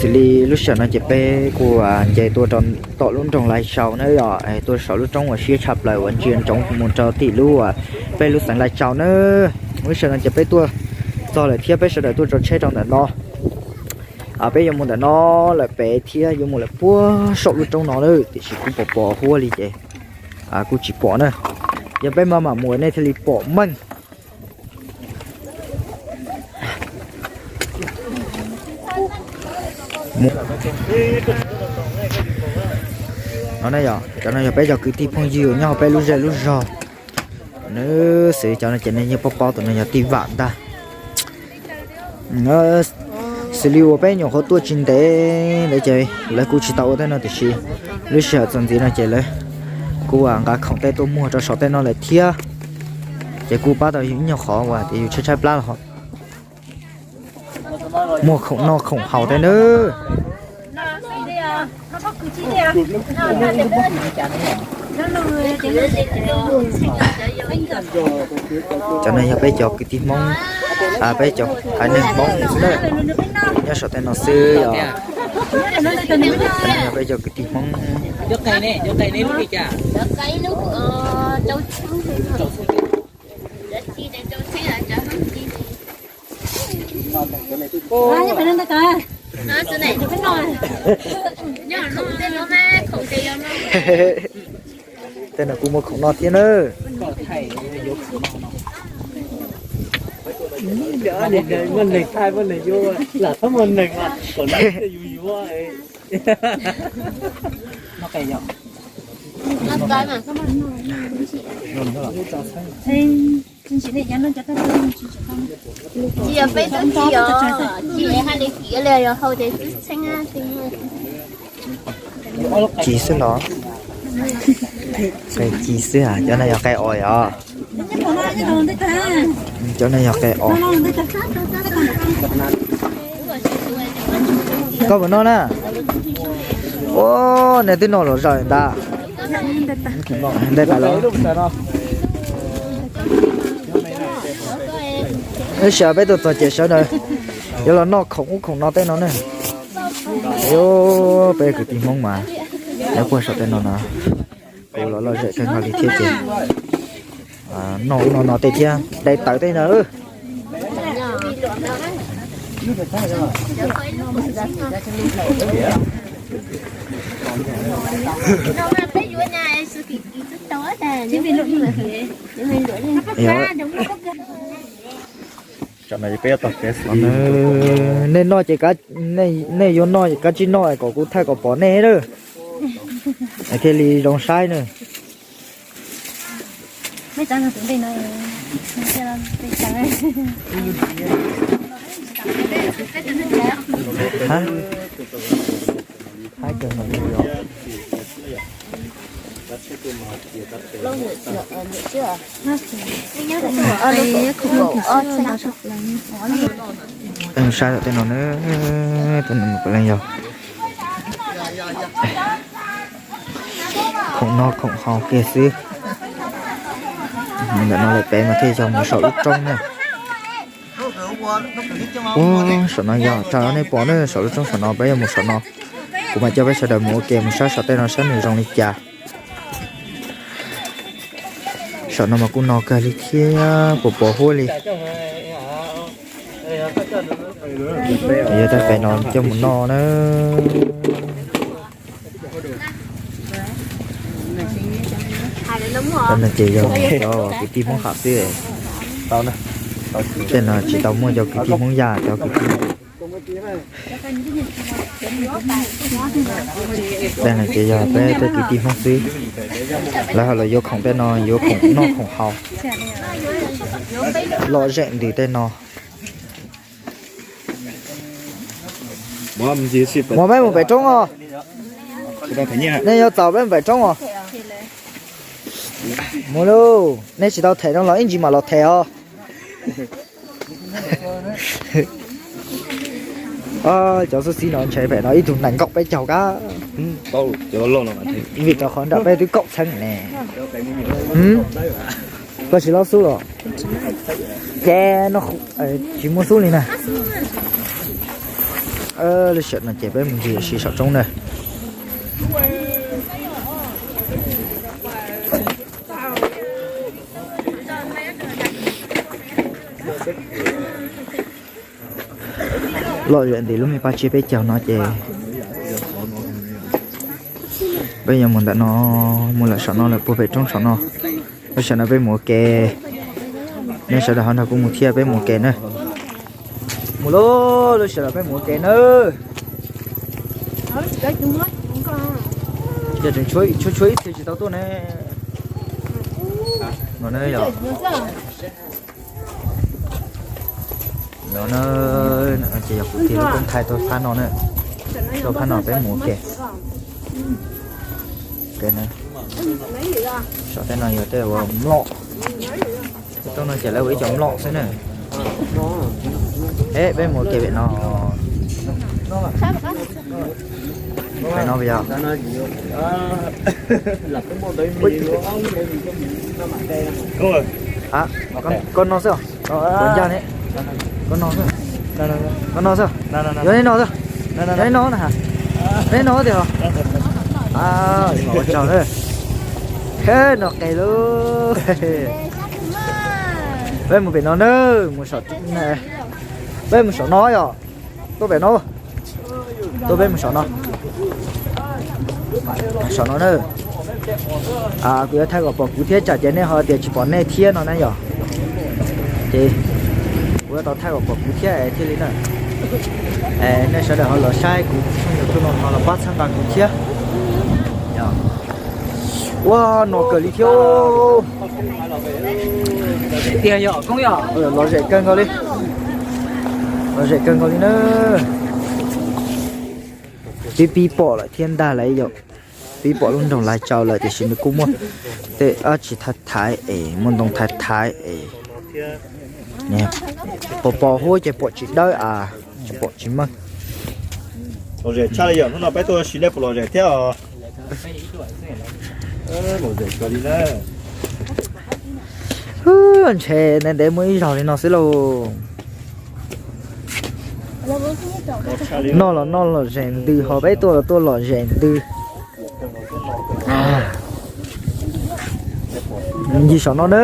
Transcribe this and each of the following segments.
Xws li lub sij hawm no ces peb kuj nce tuaj rau tom lub nroog Lais Tsau na yom, tuaj saum lub roob uas siab tshaj plaws uas ntsia ntsoov mus rau tim lub, peb lub xeev Lais Tsau na. Lub sij hawm no ces peb tuaj txog lawm thiab peb sawv daws tuaj tso tsheb rau ntawm no. Peb yuav mus ntawm no lawm pem thiab yuav mus lawm puag saum lub roob no lawm, tiam sis kuj pos pos huab li ces kuj tsis pom na. Yog peb maj mam mus nej thiaj li pom meej. No ne yom, cov no yog peb cov kwv tij phooj ywg nyob hauv peb lub zej lub zog. Nws xws li cov no ces nej yeej paub paub tus no yog tij Vam ntag. Xws li uas peb nyuam qhuav tuaj tsis ntev ntawd ces lawv kuj tsis tau ua tej no tiam sis lub sij hawm txuas ntxiv no ces lawv kuj nqa khoom tej tuaj muag rau saum tej no lawm thiab. Ces kuj pab tau yus ib nyuag qhov uas tias yus tshaib tshaib plab los muaj khoom noj khoom haus tej nawb. Cov no yog peb cov kwv tij Hmoob, peb cov haiv neeg Hmoob xwb na, nyob saum tej no xwb os. Cov no yog peb cov kwv tij Hmoob. Tej no kuj muaj khoom noj thiab nawb. Tsis yog peb tub txib os, tsis hais li kiag li yog hau ces twb txheeb. Ci xwb los? Qe ci xwb, cov no yog qe os yom? Cov no yog qe os. Koj puas noj na? Ua, nej twb noj los zaum ntag. Ntej tas los. Lub sij hawm peb tuaj txog ces sawv daws yuav los noj khoom ub khoom no tej no ne. Peb kwv tij Hmoob mas nyob puag saum tej no no, kuv los lom zem kawg nkaus li thiab ces noj ub noj no tej thiab de tawv tej na. Nej noj ces, nej yuav noj ces kav tsij noj kom kuv thaij kom pom nej na, thiaj li zoo saib na. Saib tej no na, tej no puav leej yog khoom noj khoom haus kiag xwb. Ntawm no lawm pem mas thiaj yog mus saum lub roob na. Ua, saum no yog, tsam no nej pom na, saum lub roob saum no peb yuav mus saum no. Kuv mam coj peb sawv daws mus ua ke mus saib saum tej no saib nws zoo li cas. Saum no mas kuj no kawg li thiab, puas pos huab li. Yog tag pem no coj mus noj na. Cov no ces yog cov kwv tij Hmoob Ham xwb. Tej no tsis tau muaj cov kwv tij Hmoob Yaj, cov kwv tij. Tej no ces yog peb tej kwv tij Hmoob xwb. Lawv ho los yuav khoom tej no, yuav khoom noj khoom haus, lom zem ntws tej no. Mus peb mus pem roob os. Nej yuav txaus peb mus pem roob os. Mus lauj, nej tsis tau them no los ib ntsis mam los them os. Cov xub xib no ntshe pem no ib tug nees nkaum peb caug kab. Vim rau qhov nram peb twb kaum txheeb ne. Koj tsis lob xub los? Ces no tsis muaj xub li na. Lub sij hawm no ces peb mus ncig ua si saum roob na. Lom zem nti lub me paj tsiab peb caug no ces peb yuav mus ntawm no, mus lawm saum no lawm puag pem roob saum no. Lub sij hawm no peb mus ua ke, nej sawv daws ho nrog kuv mus thiab peb mus ua ke na. Mus lauj, lub sij hawm no peb mus ua ke na. Ces tseem tshuav tshuav ib txhia tsis tau tuaj ne. No na yog, no na, ces yog kuv tig lub koob thaij tuaj phab no na. Tuaj phab no peb mus ua ke. Saum tej no yog tej ua mlom. Tuaj no ces lawv ua ib co mlom xwb na. Eb, peb mus ua ke pem no. Pem no yog. Koj no xwb, puas ncaj ne? Koj no xwb, koj no xwb, yog nej no xwb, nej no na, nej no tiag. Ua tsaug na. Khab no qes lauj. Peb mus pem no na, mus saum, peb mus saum no yog, tuaj pem no, tuaj peb mus saum no. Saum no na. Kuv yuav thaij kom pom kuv thiab tsam ces nej ho tias tsis pom nej thiab no na yog. Ces kuv yuav tau thaij kom pom kuv thiab es thiaj li na. Nej sawv daws ho los saib kuv tshooj YouTube no ho los pab txhawb nqa kuv thiab. Ua no kawg li thiab. Tiag yog koob yog, lom zem kawg nkaus li. Lom zem kawg nkaus li na. Pib pib pom lawm thiab ntag lauj yom. Pib pom lub nroog Lais Tsau lawm tiam sis nws kuj muaj tej dab tsi thaiv thaiv es muaj ntoo thaiv thaiv es pos pos huab ces pom tsis dawb a, tsis pom tsis meej. Lom zem tshaj li yom, hnub no peb tuaj ua si nej puas lom zem thiab os? Lom zem kawg li na. Ntshe ntev ntev muaj ib zaug li no xwb lauj. Noj los noj lom zem ntws, ho peb tuaj los tuaj lom zem ntws. Ncig saum no na.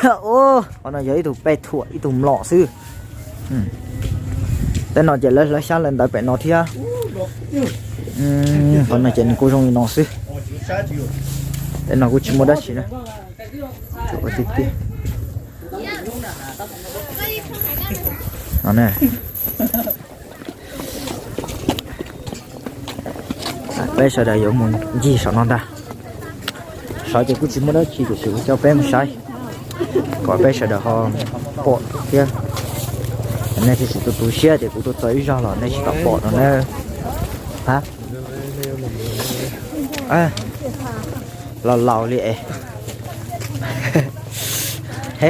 Qhov no yog ib tug pej thuam ib tug mlom xwb. Tej no ces lawv hlawv xyab lawv ntawv pem no thiab. Qhov no ces nws kuj zoo li no xwb. Tej no kuj tsis muaj dab tsi na. Ua tiag tiag. Peb sawv daws yuav mus ncig saum no ntag. Saum ces kuj tsis muaj dab tsi tiam sis kuv coj peb mus saib kom peb sawv daws ho pom thiab. Nej tsis tu tu siab tias kuv tuaj txog ib zaug los nej tsis tau pom no na. Ha, laus laus li es. He,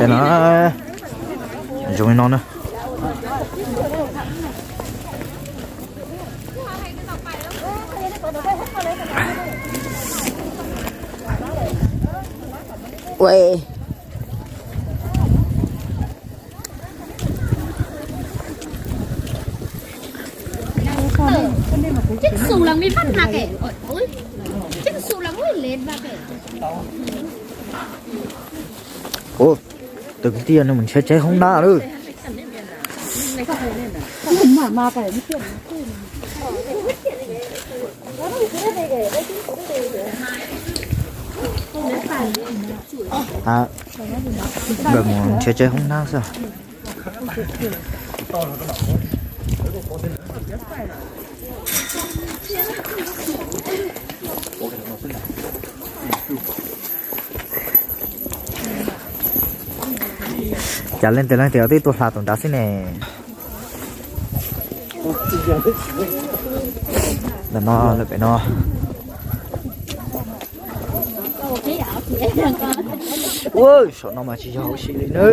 no zoo li no na. Ue, tus kwv tij no mus nrhiav tsev hoob nab lawm. Nkawd mus nrhiav tsev hoob nab xwb. Cas leej twg leej twg twb tuaj hla tus nrad xwb ne. Ntawm no lawm pem no. Ua, saum no mas tsis yog hauv si li na.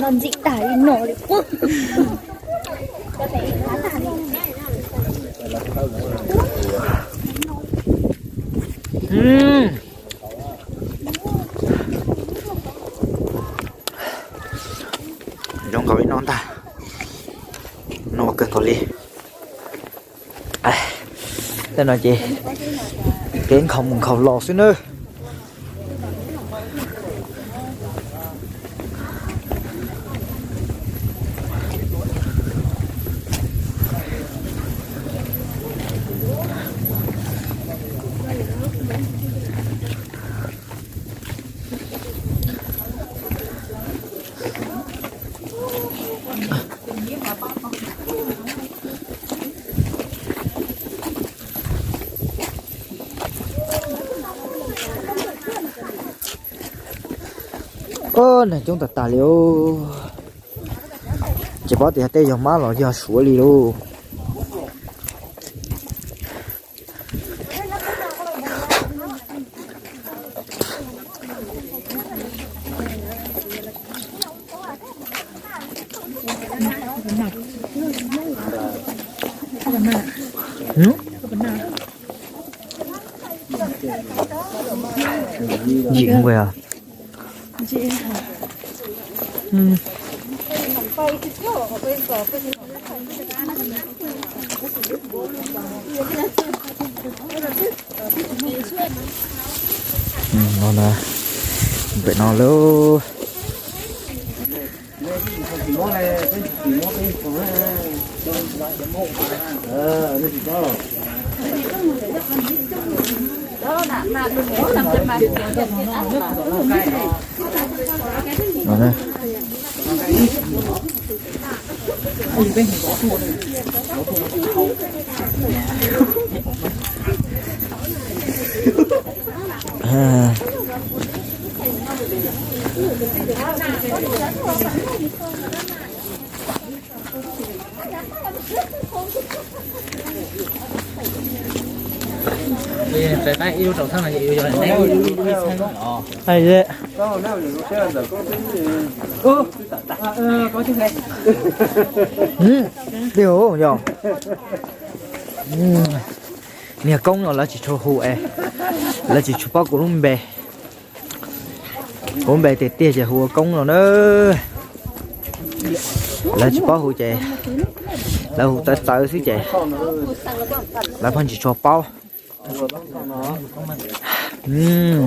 Noj ntxim tag li no li. Zoo nkaus li no ntag. No kawg nkaus li. Tej no ces kev nkhaus mus nkhaus los xwb nawb. Ub, neeg coob tas tas li os. Tsis paub tias tej yog mab los yog suav li lauj. Ntsim ua. No na, pem no lauj. Niag koob no lawv tsis tshua hu es, lawv tsis tshua paub kuv lub npe. Kuv lub npe tiag tiag ces hu ua Koob no na. Lawv tsis paub hu ces lawv hu txawv txawv xwb ces lawv pheej tsis tshua paub.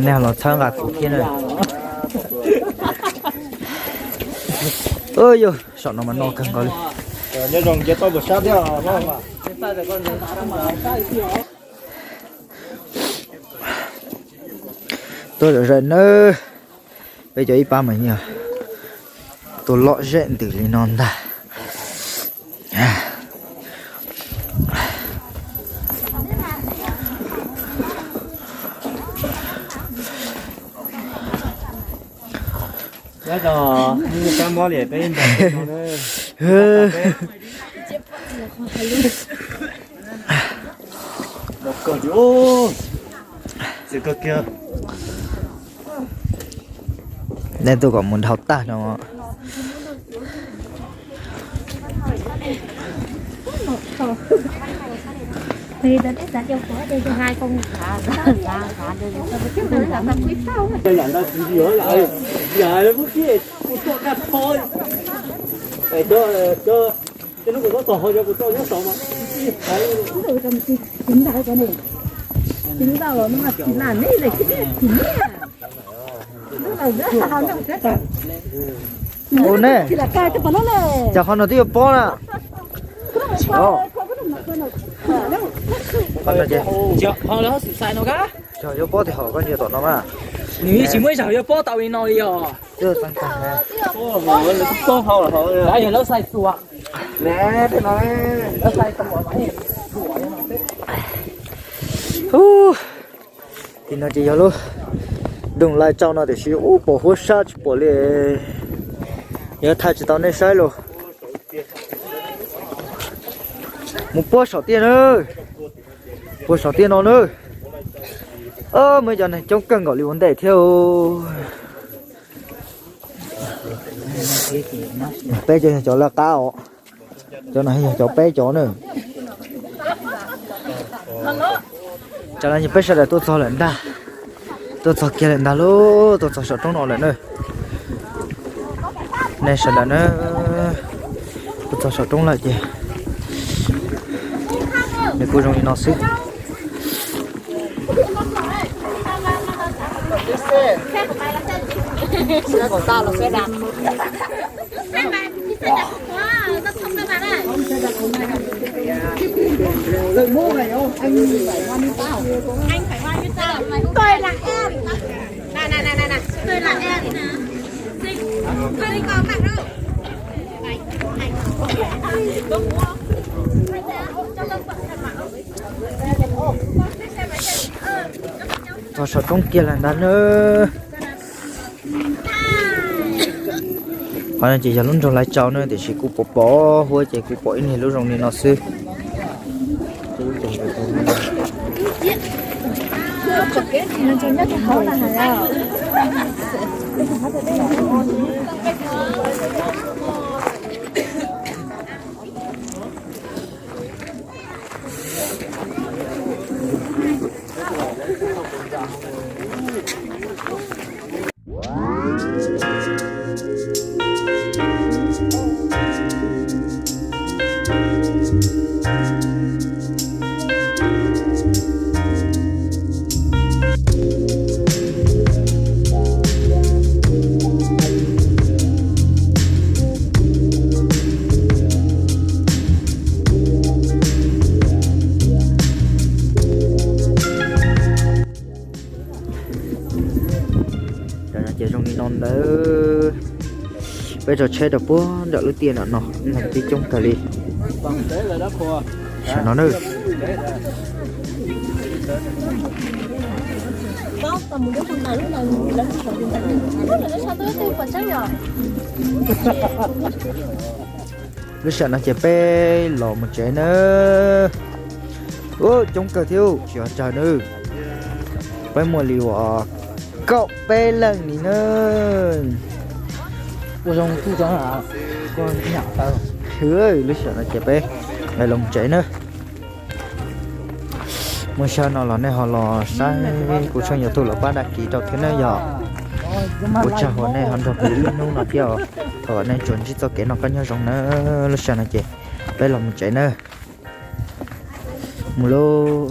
Nej los txhawb nqa kuv thiab na. Yog saum no mas no kawg nkaus li. Tuaj zom zaws nawb, peb cov ib pab mas yog tuaj lom zem ntws li no ntag. Nej tuaj kom mus dhau tag no. Ua ne, cas qhov no twb yuav pob na. Qhov no ces, yog yuav pob tiag hos koj nyias tom no mas. Nws tsis muaj ib zaug yuav pob tau li no li os. Yog lawv xais xuas. Lawv xais xuas. Tim no ces yog lub Doog Lais Tsau no tiam sis ub pom huab sab tsis pom li. Yog thaij tsis tau nej saib los. Mus puag saum tiaj na. Puag saum tiaj no na. Muaj cov neeg coob kawg nkaus li ua ntej thiab. Peb cov yog cov laj qab os. Cov no yog cov peb cov na. Tsam no peb sawv daws tuaj txog lawm ntag. Tuaj txog kiag lawm ntag lauj, tuaj txog saum roob no lawm na. Nej sawv daws na, tuaj txog saum roob lawm ces nws kuj zoo li no xwb. Txog saum roob kiag lawm ntag na. Qhov no ces yog lub nroog Lais Tsau na, tiam sis kuv pom pom huab ces kuv pom ib niag lub zoo li no xwb. Cov no ces zoo li no ntawd. Peb tso tsheb rau puag nram lub tiaj nram no, neeg twb coob kawg li. Saum no na. Lub sij hawm no ces peb los mus tsev na. Ub, coob kawg thiab tsis yog tsawg na. Peb muaj li uas kaum peb leej ni na. Lub sij hawm no ces peb los mus tsev na. Muaj sij hawm no los nej ho los saib kuv tshooj YouTube los pab đăng ký rau thiab na yom. Ua tsaug uas nej ho nrog kuv ib hnub no thiab os. Thov kom nej tsuas ntsib txoj kev noj qab nyob zoo na. Lub sij hawm no ces peb los mus tsev na. Mus lauj.